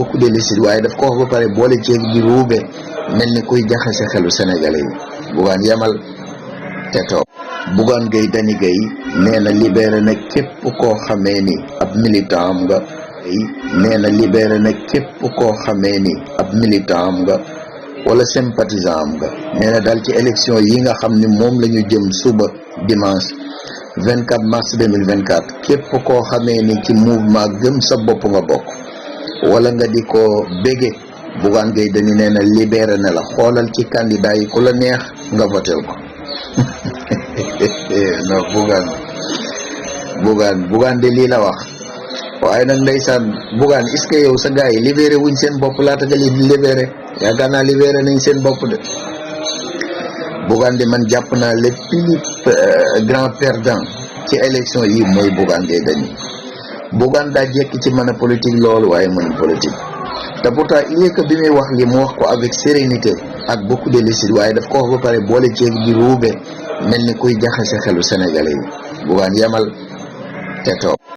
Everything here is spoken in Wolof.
beaucoup de lucide waaye daf ko wax ba pare boole ceeg di ruube mel ni kuy jaxase xelu sénégalais yi. Bougane yamal te toog. Bougane Gueye Dany Gueye nee na libéré na képp koo xamee ni ab militant am nga. nee na libéré na képp koo xamee ni ab militant am nga wala sympathisant am nga. nee na daal ci élection yi nga xam ni moom la ñu jëm suba dimanche 24 mars 2024 képp koo xamee ni ci mouvement gëm sa bopp nga bokk wala nga di ko bége Bougane Gueye Dany nee na libéré na la. xoolal ci candidat yi ku la neex nga votel ko. non Bougane de lii la wax. waaye nag ndeysaan Bougane est-ce que yow sa gars yi libéré wuñ seen bopp laata nga leen di libéré yaakaar naa libéré nañ seen bopp de. Bougane de man jàpp naa le plus grand perdant ci élection yi mooy Bougane Gueye Dany. Bougane daa jekk ci mën a politique loolu waaye mën politique te pourtant il est que bi muy wax li mu wax ko avec sérénité ak beaucoup de lucide waaye daf ko wax ba pare boole ceeg di ruube mel ni kuy jaxase xelu sénégalais yi. Bougane yamal te toog.